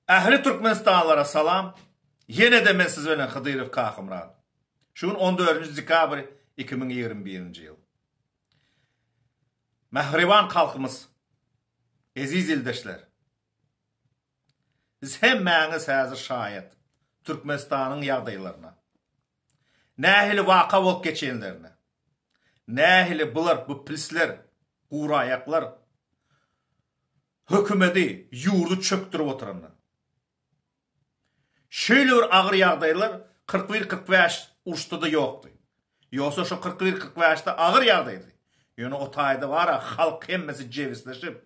Ähli Türkmenistanlylara salam. Ýene-de men siz bilen Hydyrow Kakymyrat. Şu gün 14 dekabr 2021-nji ýyl. Mähriban halkymyz, eziz ildeşler. Siz hemmäňiz häzir şaýat Türkmenistanyň ýagdaýlaryna. Nähili waka bolup geçenlerine. Nähili bular bu plisler, guraýaklar hökümedi, ýurdy çökdürip oturanyna. Şeýle bir agyr ýagdaýlar 41 45 uruşda-da ýokdy. Ýogsa şo 41 45-de agyr ýagdaýdy. Ýöne o taýda bar-a halk hemmesi jebisleşip,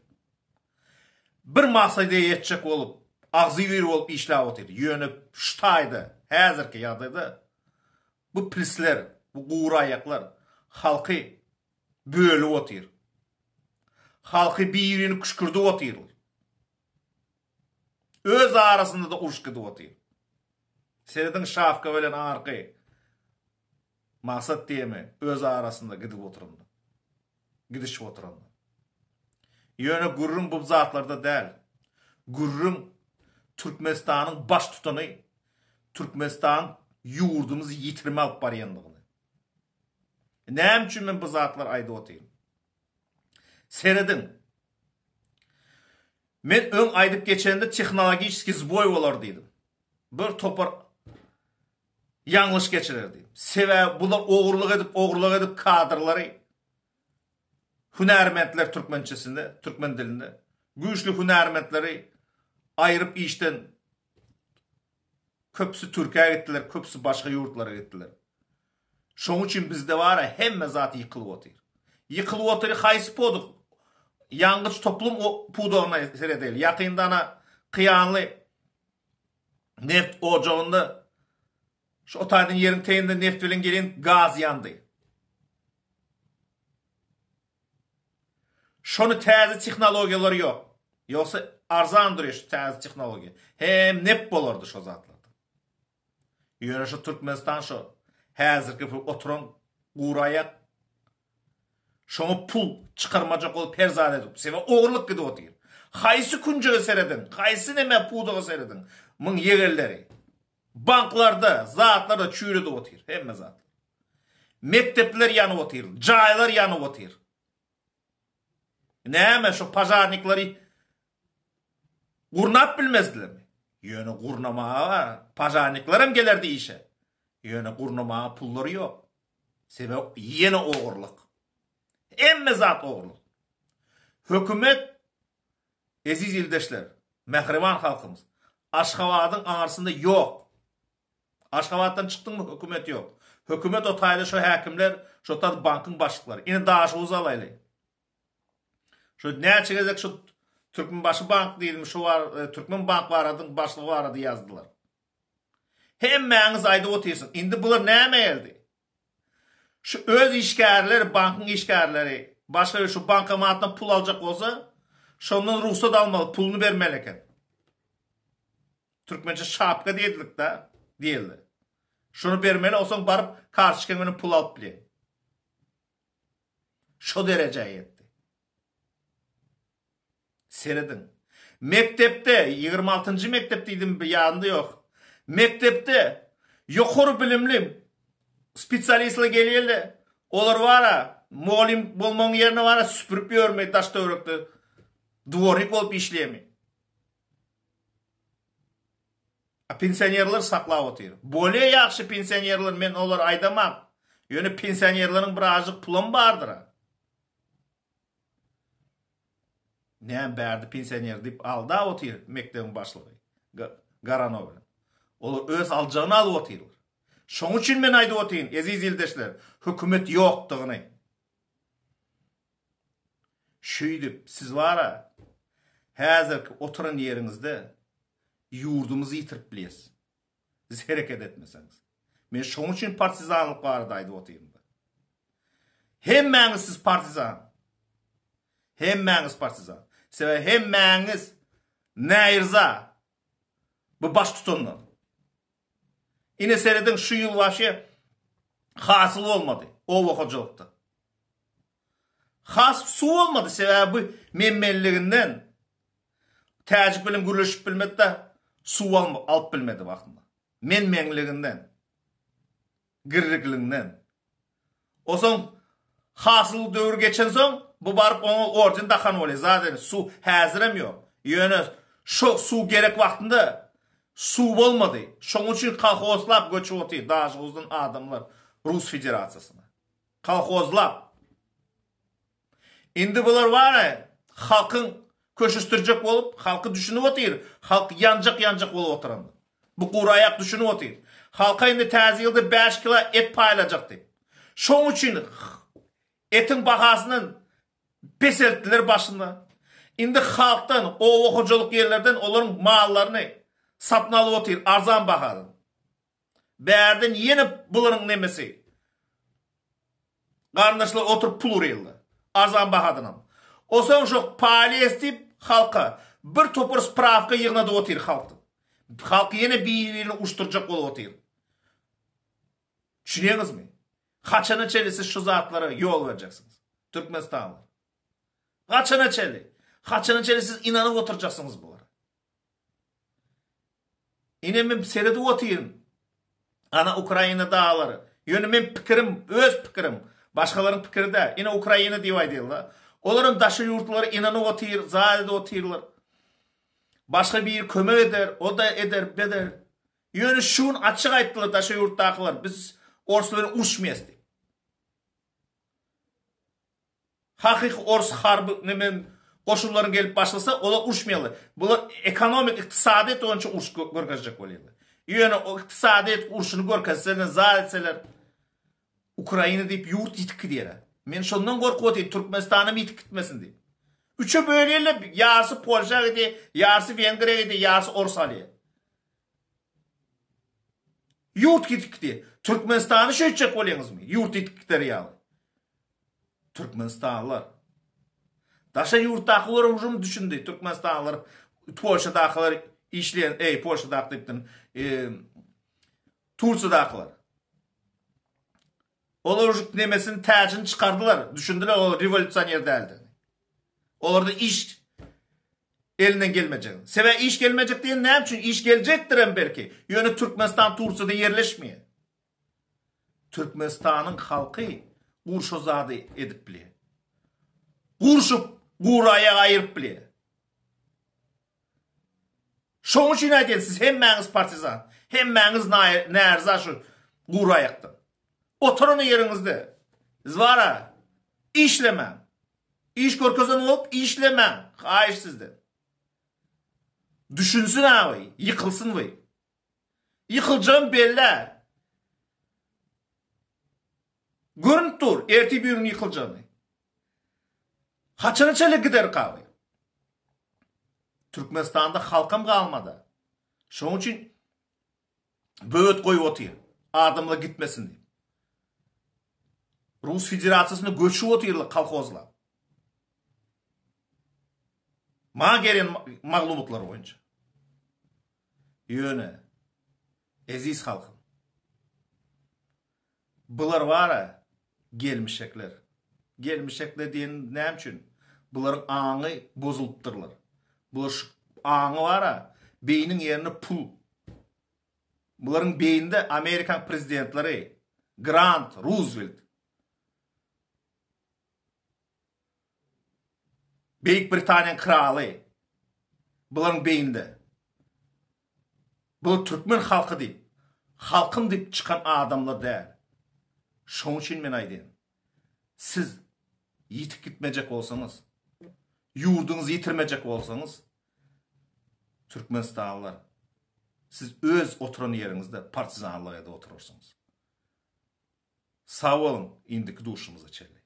bir maksada ýetjek bolup, agzybir bolup işläp otyrdy. Ýöne şu taýda, häzirki ýagdaýda bu plisler, bu gury aýaklar halky bölüp otyr. Halky birini küşkürdip otyrlar. Öz arasynda-da uruş gidip otyr. Serediň Şawka bilen arky Maksat diýemi öz arasynda gidip oturanda. Gidişip oturanda. Ýöne gürrüň bu zatlarda däl. Gürrüň Türkmenistanyň baştutany Türkmenistan ýurdumyzy ýitirime alyp barýandygyny. Näme üçin men bu zatlary aýdyp otyryn? Serediň. Men öň aýdyp geçende tehnologiçeskiý zboý bolar diýdim. Bir topar ýalňyş geçirer diýdim. Sebäbi bular ogurlyk edip, ogurlyk edip kadrlary hünärmentler türkmençesinde, türkmen dilinde güýçli hünärmentleri aýryp işden Köpüsi Türkiýä gitdiler, köpüsi başga ýurtlara gitdiler. Şoň üçin bizde bar-a hemme zat ýykylyp otyr. Ýykylyp otyr haýsy pudak? Ýangyç toplum pudagyna seredeli. Ýakynda ana Kyýanly neft ojagynda şu o taýdan ýeriň teýinde neft bilen gelen gaz ýandy. Şony täze tehnologiýalar ýok. Ýogsa arzan durýar şu täze tehnologiýa. Hem nep bolardy şo zatlardan. Ýöne şu Türkmenistan şo häzirki oturan guraýak şoňa pul çykarmajak bolup her zat edip, sebäbi ogurlyk gidip otyr. Haýsy künjege serediň, haýsy neme pudaga serediň, muň ýegenleri banklarda, zatlarda çüýredip otyr hemme zat. Mekdepler ýanyp otyr, jaýlar ýanyp otyr. Näme şu pažarnikleri gurnap bilmezdilermi? Ýöne gurnamaga pažarnikler hem gelerdi işe. Ýöne gurnamaga pullary ýok. Sebäp ýene ogurlyk. Hemme zat ogurlyk. Hökümet eziz ildeşler, mähriban halkymyz Aşgabadyň aňyrsynda ýok. Aşgabatdan çykdyňmy hökümet ýok. Hökümet o taýda şo häkimler, şo taýda bankyň başlyklary. Ine Daşoguz alaýly. Şu näçe gezek şu Türkmenbaşy bank diýdim, şu bar e, Türkmen bank baradyň başlygy barada ýazdylar. Hemmäňiz aýdyp otyrsyň. Indi bular näme geldi? Şu öz işgärleri, bankyň işgärleri başga bir şu bankomatdan pul aljak bolsa, şondan rugsat almaly, puluny bermeli eken. Türkmençe şapka diýedilik-da, diýildi. Şuny bermeli, onsoň baryp kartoçkaň bilen pul alyp bilýäň. Şo derejä ýetdi. Serediň. Mekdepde, 26-njy mekdep diýdim, ýadymda ýok. Mekdepde ýokary bilimli spesialistler gelýärler. Olar bar-a, mugallym bolmagyň ýerine bar-a süpürip ýörmi daş-töwerekde, dwornik bolup işleýärmi? A pensionerler saklap otyr. Bolýa ýagşy pensionerler men olary aýdamak. Ýöne pensionerleriň birazjyk pulam bardyra. Näme bärde pensioner diýip aldap otyr mekdebiň başlygy Garanow bilen. Olar öz aljagyny alyp otyrlar. Şoň üçin men aýdyp otyryn eziz ildeşler hökümet ýokdugyny. Şeýdip, siz bar-a, häzirki oturan ýeriňizde ýurdumyzy ýitirip bilýäs. Siz hereket etmeseňiz. Men şoň üçin partizanlyk barada aýdyp otyryn-da. Hemmäňiz siz partizan. Hemmäňiz partizan. Sebäbi hemmäňiz näirza bu baştutandan. Ine serediň şu ýyl waşe hasyl bolmady oba hojalykda. Has suw bolmady sebäbi bu menmenliginden täjik bilen gürleşip bilmedi-de. Suw alyp bilmedi wagtynda. Men-menliginden. Girrikliginden. Osoň hasyl döwür geçensoň bu baryp oňa orden dakan bolýar. Zaten suw häzirem ýok. Ýöne şo suw gerek wagtynda suw bolmady. Şoň üçin kolhozlap göçüp otyr Daşoguzdan adamlar Rus Federasiýasyna. Kolhozlap. Indi bular bar-a, halkyň köşeşdirjek bolup, halky düşünip otyr, halk ýanjak-ýanjak bolup oturandyr. Bu guraýak düşünip otyr. Halka indi täze ýylda bäş kilo et paýlajak diýip. Şoň üçin etiň bahasyndan peseltdiler başynda. Indi halkdan, oba hojalyk ýerlerden olaryň mallaryny satyn alyp otyr arzan bahadan. Bärden ýene bularyň nemesi. Garyndaşlar oturyp pul urýarlar. Arzan bahadanam. Osoň şo paýlaýas diýip halka bir topar sprawka ýygnadyp otyr halkdan. Halky ýene biri-birini uruşdyrjak bolup otyr. Düşünýäňizmi? Haçana çenli siz şu zatlara ýol berjeksiňiz? Türkmenistanlylar. Haçana çenli? Haçana çenli siz inanyp oturjaksyňyz bulara? Ine men seredip otyryn. Ana Ukraina daglary. Ýöne men pikirim, öz pikirim. Başgalaryň pikiri däl. Ine Ukraina diýip aýdýarlar. Olaram daşary ýurtlulara inanyp otyr, zat edip otyrlar. Başga biri kömek eder, o-da eder, beder. Ýöne şu gün açyk aýtdylar daşary ýurtdakylar, biz orslar bilen uruşmaýas diýip. Hakyky ors harby neme goşunlaryň gelip başlasa olar uruşmaýarlar. Bular ekonomik ykdysadyýet boýunça uruş görkezjek bolýarlar. Ýöne o ykdysadyýet urşuny görkezseler, zat etseler Ukraina diýip ýurt ýitip gidýär. Men şondan gorkup otyryn Türkmenistanam ýitip gitmesin diýip. Üçe bölýärler, ýarsy Polşa gidýär, ýarsy Wengriýa gidýär, ýarsy ors alýar. Ýurt ýitip gidýär. Türkmenistany şeýtjek bolýaňyzmy? Ýurt ýitip gider ýaly. Türkmenistanlylar. Daşary ýurtdakylar ujum düşündi. Türkmenistanlylar Polşadakylar işleýän, eý Polşadaky diýipdim. E, Tursiýadakylar. Olar ujuk nemesini täjini çykardylar. Düşündiler ol rewolýusioner däldigini. Olarda iş elinden gelmejegini. Sebäbi iş gelmejek diýen näme üçin? Iş geljekdirem belki. Ýöne Türkmenistan Tursiýada ýerleşmeýär. Türkmenistanyň halky gurşa zady edip bilýär. Gurşup, gury aýak aýyryp bilýär. Şoň üçin aýdýan siz hemmäňiz partizan. Hemmäňiz närza şu gury aýakdan. Oturan ýeriňizde zwara işlemäň. Iş görkezen bolup işlemäň. Haýyş sizden. Düşünsin abi, ýykylsyn we. Ýykyljagym bellä. Görünip dur, ertir bir gün ýykyljagyny. Haçana çenli gider gaby? Türkmenistanda halkam galmady. Şonuň üçin böwet goýup otyr. Adamlar gitmesin diýip. Rus Federasiýasyna göçüp otyrlar kolhozlar. Maňa gelen maglumatlar boýunça. Ýöne, eziz halkym, bular bar-a gelmişekler. Gelmişekler diýenim näme üçin? Bularyň aňy bozulypdyrlar. Bular şu aňy bar-a, beýniň ýerine pul. Bularyň beýninde Amerikan prezidentleri, Grant, Ruzwelt. Beýik Britaniýanyň kraly bularyň beýninde. Bular türkmen halky diýip, halkym diýip çykan adamlar däl. Şoň üçin men aýdýan. Siz ýitip gitmejek bolsaňyz, ýurduňyzy ýitirmejek bolsaňyz, türkmenistanlylar, siz öz oturan ýeriňizde partizanlyk edip oturarsyňyz. Sag boluň, indiki duşumyza çenli.